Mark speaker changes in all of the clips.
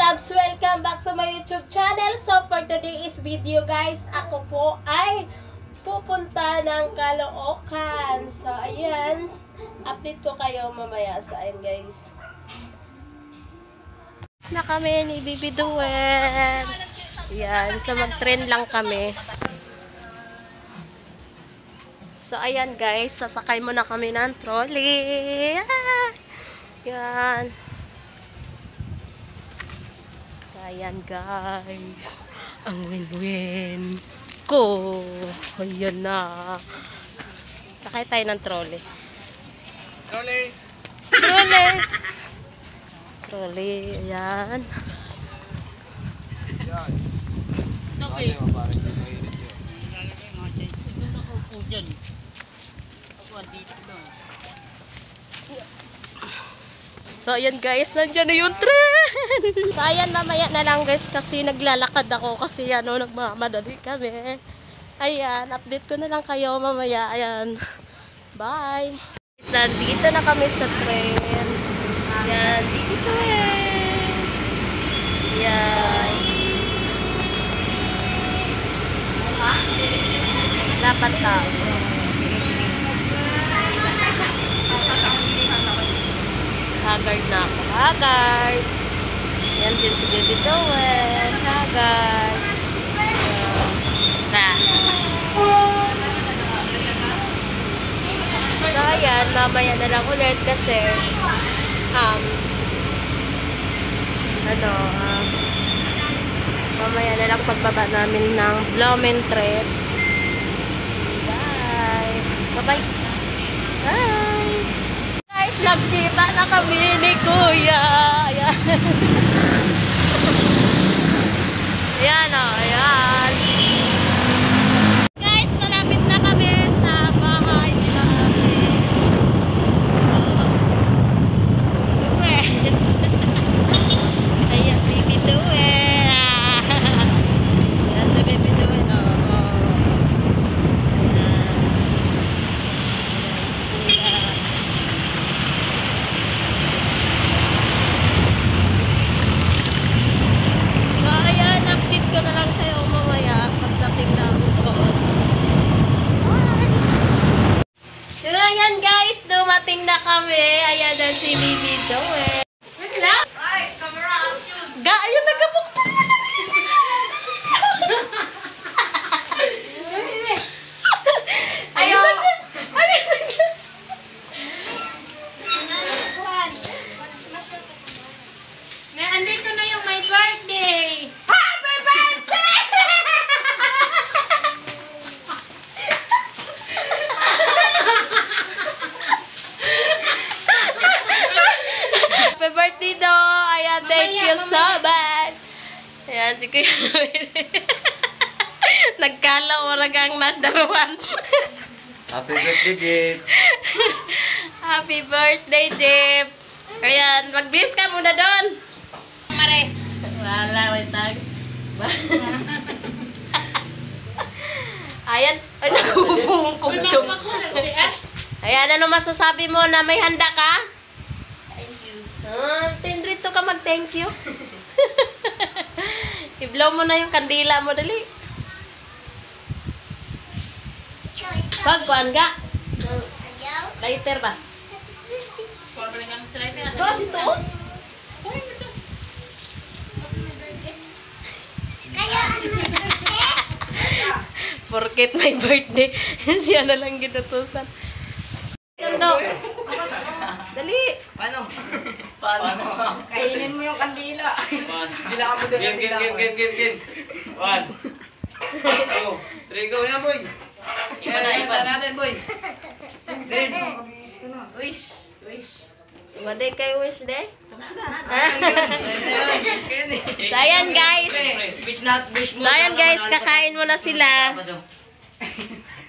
Speaker 1: loves, welcome back to my YouTube channel. So for today's video guys, ako po ay pupunta ng Caloocan. So ayan, update ko kayo mamaya sa ayan guys. Na kami ni Bibi Duel. Ayan, so mag-trend lang kami. So ayan guys, sasakay muna kami ng trolley. Yan. Ayan guys, ang win-win ko. Ayan na. Sakay tayo ng trolley.
Speaker 2: Trolley!
Speaker 1: Trolley! Trolley, ayan.
Speaker 2: Yan.
Speaker 3: Okay.
Speaker 2: Ano, parang hindi mainit yun.
Speaker 3: Lalagay mga dyan. Ito na ako dyan. Ako dito lang.
Speaker 1: So, ayan guys, nandyan na yung tren. So, ayan, mamaya na lang guys kasi naglalakad ako kasi ano, nagmamadali kami. Ayan, update ko na lang kayo mamaya. Ayan, bye. Nandito na kami sa tren. Ayan, dito eh. Ayan. Dapat tao. Haggard na ako. Haggard. Yan din si Baby Duel. Haggard. So, ayan. Mamaya na lang ulit kasi mamaya na lang pagbaba namin ng Blumentritt. Bye. Bye-bye. Bye. Guys, nagkita na kami ni Kuya. Ayan. Ayan o, ayan. Guys, malapit na kami sa bahay namin. Ayan, Baby Duel. Ayan sa Baby Duel. Ko na lang kayo mamaya pagdating namin doon. So ayan guys, dumating na kami. Ayan na si Baby Duel. Wala? Ay, camera action. Ayun, nagkabuksan mo na guys. Ayun. Andito na yung my birthday. Happy birthday do! Ayan, thank you so much! Ayan, si Kuya Noel. Nagkala orag ang nasdaruan.
Speaker 2: Happy birthday, Jeep!
Speaker 1: Happy birthday, Jeep! Ayan, mag-bis ka muna doon! Mare! Wala, may tag. Ayan, ay nakuhungkong dong. Ayan, ano masasabi mo na may handa ka? Tinrito ka mag-thank you. I-blow mo na yung kandila mo, dali. Kuhaan ka. Lighter ba? Doon, doon. Porket my birthday, siya na lang ginutusan. Dali.
Speaker 3: Paano? Kainin mo yung kandila. Bila ka mo doon.
Speaker 2: Game. 1, 2, 3, go na, boy!
Speaker 3: Iba na natin, boy.
Speaker 1: Wish. Waday kay wish, de? So, ayan guys. So, ayan guys, kakain mo na sila.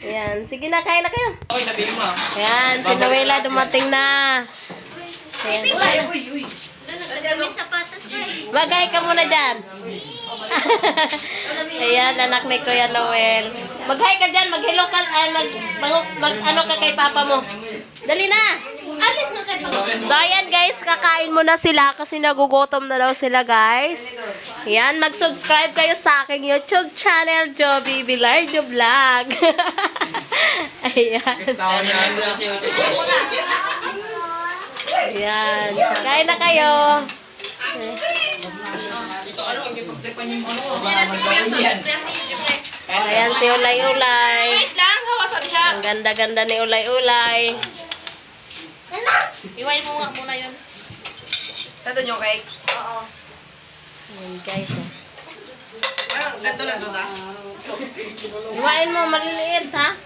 Speaker 1: Ayan, sige na, kain na kayo.
Speaker 2: Oy, nabihin mo.
Speaker 1: Ayan, si Noela dumating na. Ayan. Bagay ka muna dyan. Ayan, anak ni Kuya Noel. Mag-hi ka dyan, mag-hello ka, ano ka kay papa mo. Dali na. Alis na ka So, ayan guys, kakain muna sila kasi nagugutom na daw sila guys. Ayan, mag-subscribe kayo sa aking YouTube channel, Joby Bilardo Vlog. Ayan. Ayan. Kain na kayo. Ayan si Ulay-Ulay. Ang ganda-ganda ni Ulay-Ulay.
Speaker 4: Iwain mo nga muna yun. Tato nyo cake? Oo.
Speaker 1: Ayan guys.
Speaker 4: Ano, ganito lang to ta?
Speaker 1: Iwain mo, maliliit ha?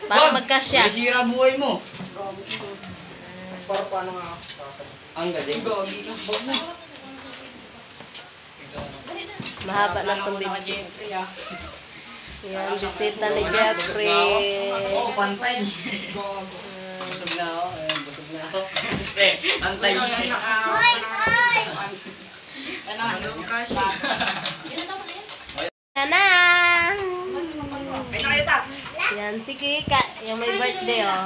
Speaker 1: Para magkasya.
Speaker 2: Sira buhay mo. Para paano nga? Ang galing.
Speaker 1: Mahaba na itong video. Ayan, bisita ni Jeffrey.
Speaker 2: Pantay. Busog na ako. Busog na ako. Pantay.
Speaker 1: Yan na!
Speaker 4: Ay, na kayo ta?
Speaker 1: Yan, si Kika. Yung may birthday, oh.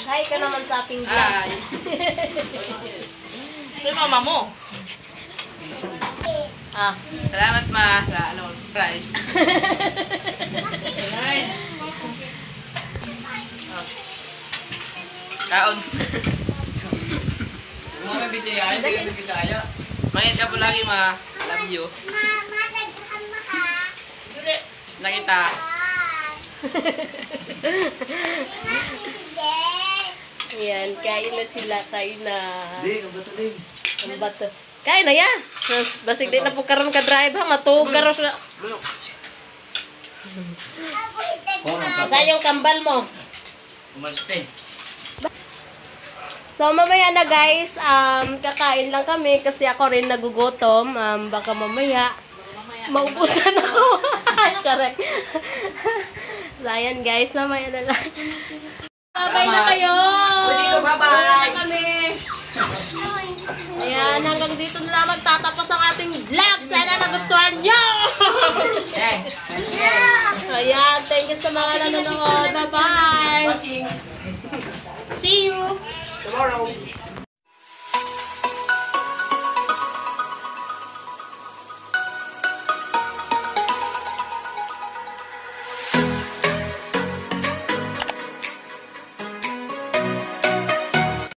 Speaker 1: Hi ka naman sa aking vlog.
Speaker 4: Ay. Ito mama mo.
Speaker 1: Ah.
Speaker 4: Salamat ma sa ano, prize. Kaon.
Speaker 2: Mga Bisaya, hindi ka Bisaya.
Speaker 4: Mangit ka po lagi ma. Love you. Miss na kita.
Speaker 1: Ayan, kain na sila. Kain na.
Speaker 2: Hindi, ang bato din.
Speaker 1: Ang bato. Kain na yan. Basig di na po karon ka drive ha. Matugar sila. Saan yung kambal mo?
Speaker 2: Umaste.
Speaker 1: So, mamaya na guys, kakain lang kami kasi ako rin nagugutom. Baka mamaya, maubusan ako. Charek. So, ayan guys, mamaya na lang. Babay na kayo!
Speaker 4: Bye-bye!
Speaker 1: Babay na kami! Ayan, hanggang dito na lang magtatapos ang ating vlog. Sana nagustuhan nyo! Ayan, thank you sa mga nanonood. Bye-bye! See you!
Speaker 2: Tomorrow.